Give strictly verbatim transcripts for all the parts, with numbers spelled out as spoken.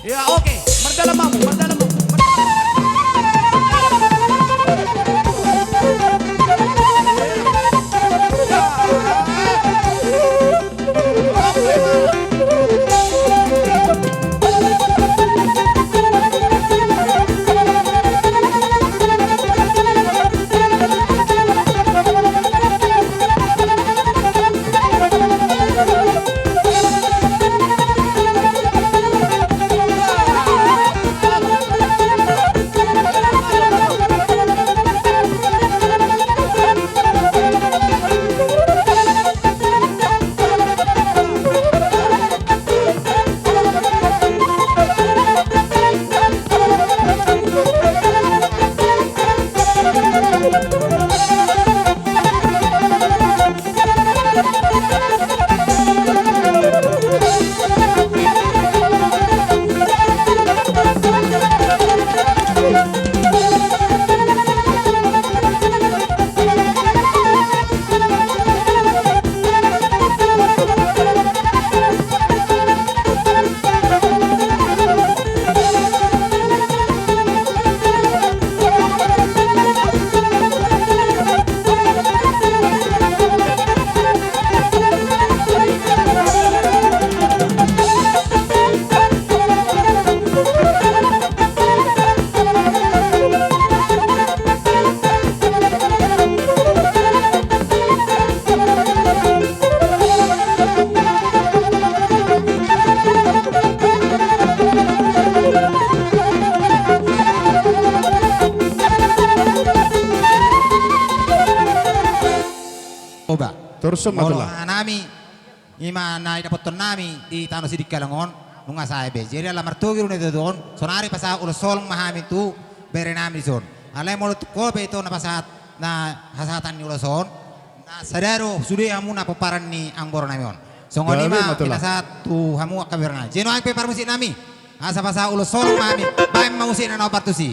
Ya, oke. Mardalan ma hamu, mardalan ma hamu. Oba. Torus ma tulang. Molo nami, ima na idapothon nami di tano Sidikalang on, nunga sae be. Jadi ala martogi do na ito on, saonari pasahat ulos holong ma hami tu bere nami dison. Alai molo tung ho pe ito na pasahat, na hasahatan ni ulos on, na sada do sude hamuna pomparan ni amangboru nami on. Songon i ma pinasahat tu hamu angka bere nami. Jei nuaeng pe parmusik nami. Asa pasahat ulos holong ma hami, baen ma musikna na hombar tusi.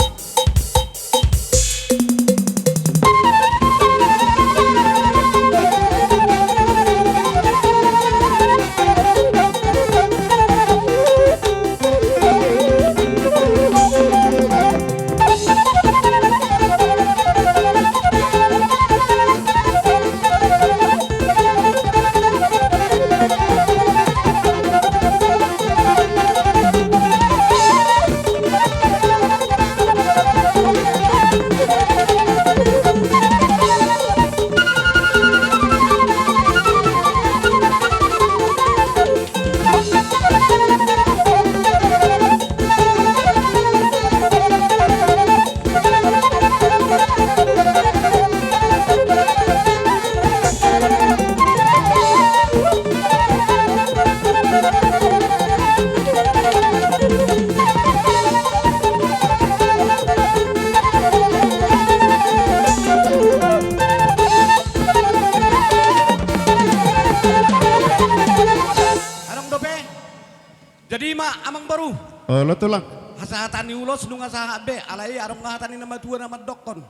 Adong dope. Jadi ma amangboru. Olo tulang. Hasahatan ni ulos nunga sahat be, alai adong hata ni na matua na mandokkon.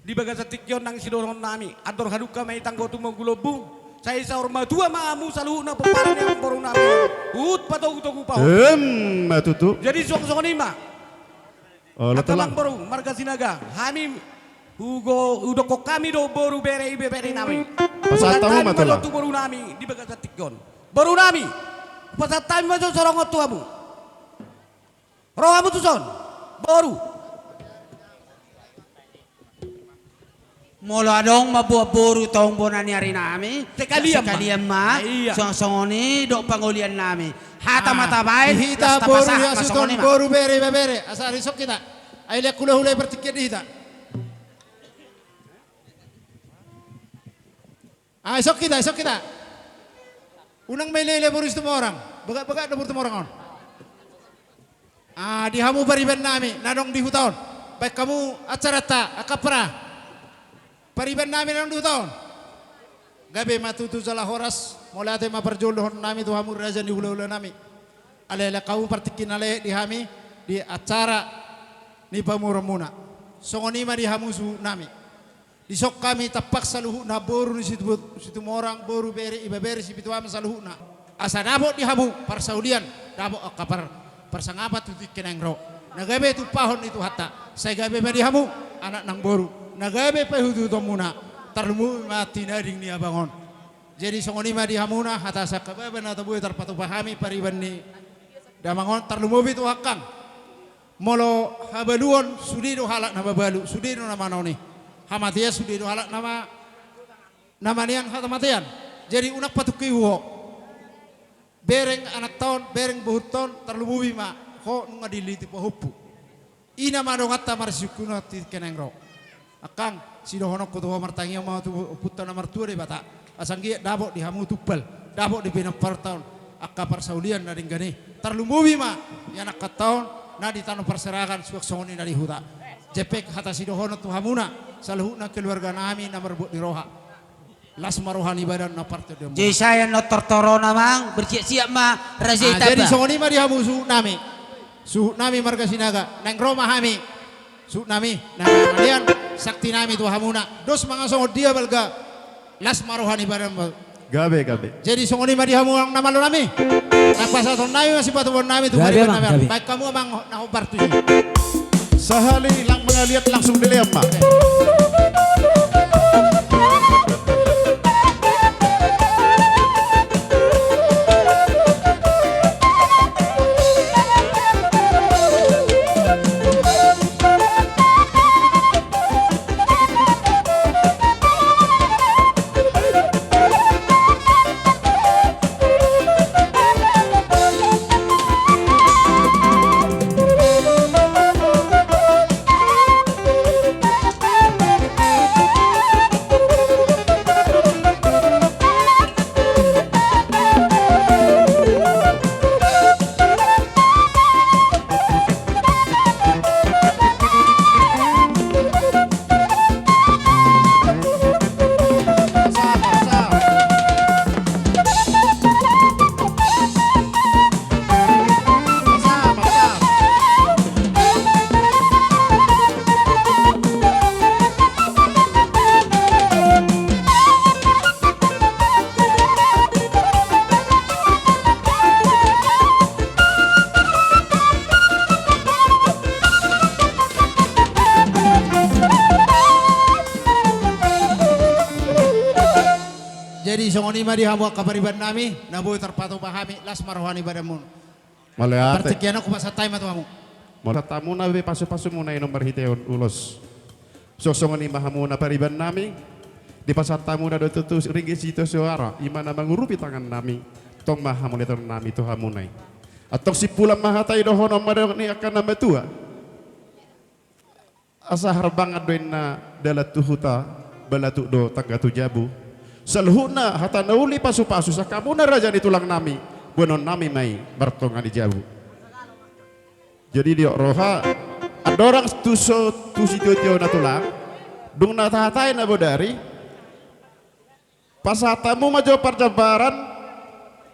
Di bagasan tingki on nang sidohonon nami, andor hadungka ma i tanggo tumonggu lombu, sai saur matua ma hamu saluhutna pomparan ni amangboru nami. Huhut patogutogu pahompu. Emma tutu. Jadi suang songon i ma. Olo tulang. Angka amangboru marga Sinaga, hami hugo-, hudokkon hami do boru bere ibebere nami. Pasahat hamu ma tulang. Pasahat hami ma tulang tu boru nami di bagasan tingki on. Boru nami, pasahat hami ma jo sorongon tu hamu. Ro hamu tuson, boru. Molo adong ma buat boru tong bona ni ari nami, sekalian ma. Sekalian ma. Ah, iya. Suang songon i dohot pangolian nami. Hata ma tabaen, di hita boru, laos tapasahat ma songon i ma. Boru bere ibebere, asa risok hita. Ai lean hulahula i partingkian di hita. Ah, isok hita, isok hita. Unang mailehileh boru Situmorang. Bagak-bagak do boru Situmorang on. Ah, di hamu pariban nami na adong di huta on. Baen hamu acaranta, angka pra. Pariban nami na adong di huta on. Gabe ma tutu jala horas, mauliate ma parjolo dohonon nami tu hamu raja ni hulahula nami. Alai lean hamu partingki na lehet di hami di acara ni pamoruonmuna. Songon i ma di hamu suhut nami. Dison hami tampak saluhutna boru ni Situ-, Situmorang, boru bere ibebere sipituam saluhutna. Asa dapot di hamu parsaulian, dapot angka par-, parsangapan tu tingki na naeng ro. Na gabe tumpahon ni Tuhanta, sai gabe ma di hamu anak nang boru, na gabe paihutihutmuna, tarlumobi ma tinading ni abang on. Jadi songon i ma di hamuna hata sian angka baba na tabo i tarpatupa hami pariban ni damang on, tarlumobi tu hangkang. Molo habaluon sude do halak na mabalu, sude do na manoni. Hamatean sude do halak na ma-, na maneang hamatean. Jadi unang patungki ho. Bereng anakta on, bereng bohutta on, tarlumobi ma ho nunga dililiti pahompu. I nama donganta marsisungkunan tingki na naeng ro. Angkang, sidohononku tu ho, martangiang ma tu Ompunta na martua Debata, asa anggiat dapot di hamu tumpal, dapot di pinampar taon angka parsaulian na denggan i. Tarlumobi ma di anakkanta on na di tano parserahan, suang songon i na di huta. Jempek hata sidohonon tu hamuna saluhutna keluarga nami na marbuat ni roha. Las ma roha ni badan na partondion. Jadi sai annon tortorona, Amang, bersiap-siap ma raja i tamba. Ah, jadi songon i ma di hamu suhut nami. Suhut nami marga Sinaga, naeng ro ma hami. Suhut nami, na malean, sakti nami tu hamuna. Dos ma nga songon dia balga. Las ma roha ni badan, Amang. Gabe, gabe. Jadi songon i ma di hamu, Amang, na malo nami. Naeng pasahaton nami ma sipatupaon nami tu pariban nami. Gabe, Amang, gabe. Baen hamu, Amang, na hombar tusi. Sahali lang mangaliat langsung dilean ma. Jadi songon i ma di hamu angka pariban nami na boi tarpatupa hami, las ma roha ni badanmuna. Mauliate. Partingkian on hupasahat hami ma tu hamu. Molo pasahat hamuna be pasupasumuna i na marhitehon ulos. Suang songon i ma hamuna pariban nami, dipasahat hamuna do tutu ringgit sitio soara, i ma na mangurupi tangan nami. Tong ma hamuliateon nami tu hamuna i. Antong simpulan ma hata i, dohonon ma dohot ni angka na matua. Asa harbangan do inna dalan tu huta, balatuk do tangga tu jabu. Saluhutna hata na uli pasupasu sian hamuna raja ni tulang nami, boanon nami ma i martonga ni jabu. Jadi didok roha, andorang tu so, tu sitiotio na tulang, dung na tahatai na bodari, pasahat hamu ma jo parjambaran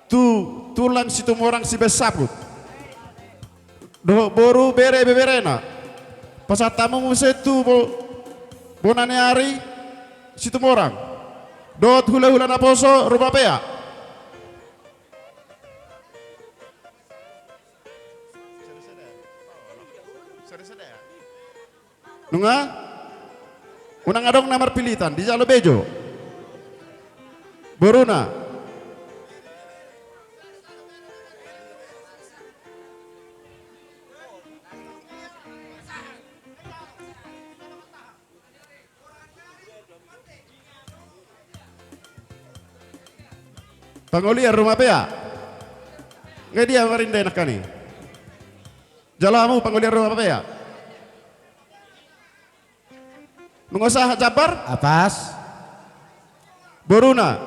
tu tulang Situmorang Sibaen Saput dohot boru, bere, beberena. Pasahat hamu muse tu bo-, bona ni ari Situmorang dohot hulahula naposo Rumapea. Nunga? Unang adong na marpilitan, dijalo be jo. Boruna. Pangolian Rumapea. Nga dia marinda i nangkin i? Jalo hamu pangolian Rumapea. Nunga sahat jambar? Apas. Boruna.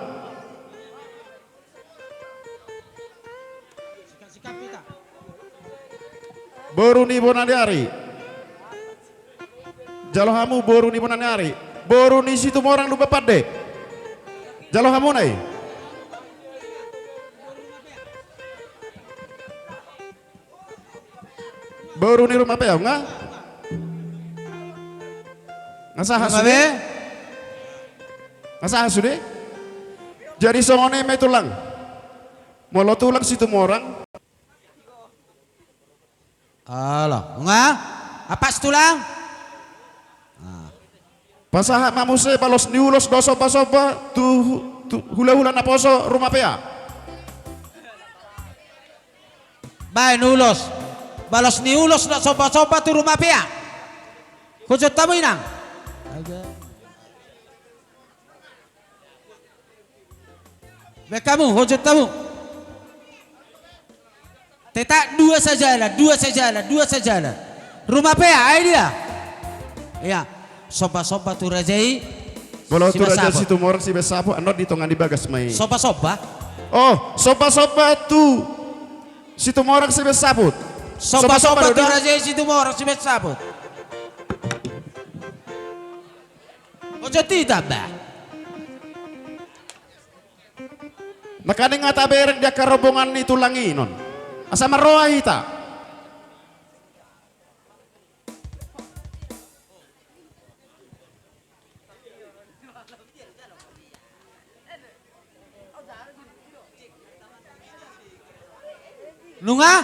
Boru ni bona ni ari. Jalo hamu boru ni bona ni ari. Boru ni Situmorang Lumban Pande. Jalo hamuna i. Boru ni Rumapea, nga? Nga sahat sude? Nga sahat sude? Jadi songon i ma i tulang. Molo tulang Situmorang. Olo, nga? Apas tulang? Ah. Pasahat ma muse balos ni ulos dohot sombasomba tu, tu hulahula naposo Rumapea. Baen ulos. Balos ni ulos dohot sombasomba tu Rumapea. Hujut hamu inang. Baen hamu, hujut hamu. Tetap dua sajalan, dua sajalan, dua sajalan. Rumapea, ai dia. Ia, sombasomba tu raja i. Molo tu raja Sibaen Saput. Situmorang Sibaen Saput, annon di tonga ni bagas ma i. Sombasomba? Oh, sombasomba tu Situmorang Sibaen Saput. Sombasomba tu raja i Situmorang Sibaen Saput. Ojo titamba. Nangkaning nga tabereng di angka rombongan ni tulang i non. Asa marroha hita. Nunga?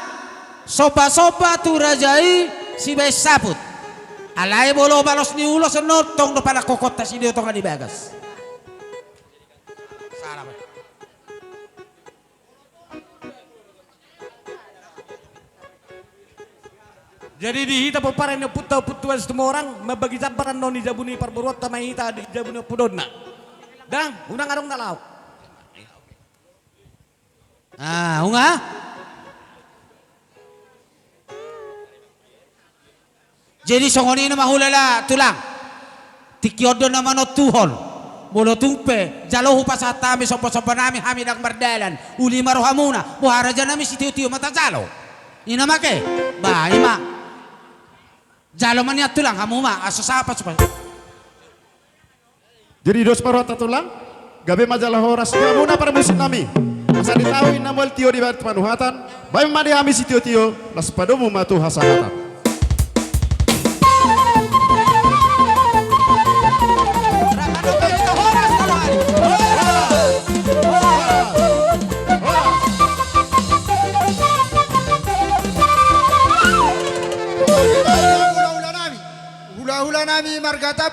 Sombasomba tu raja i Sibaen Saput. Alai molo balos ni ulos annon tong do panangkokonta sidea tonga ni bagas. Jadi di hita pomparan ni ompunta Ompu Tuan Situmorang, mambagi jambar annon di jabu ni parboruonta ma hita di jabu ni ompudonna. Dang, unang adong na laho. Ah, unga? Jadi songon i nama hulala tulang. Tingki on do na manontuhon. Molo tung pe jalo hupasahat hami sombasomba nami, hami ndang mardalan. Uli ma rohamuna, boha raja nami sitiotio ma tajalo. I nama ke? Ba, i ma. Jalo ma nian tulang, hamu ma, asa sapa supaya. Jadi dos parrohanta tulang, gabe ma jala horas di hamuna parmusik nami. Asa di taon i na mual tio di batu panuhatan, baen ma di hami sitiotio, laos padomu ma tu hasahatan. Hulahula nami margata.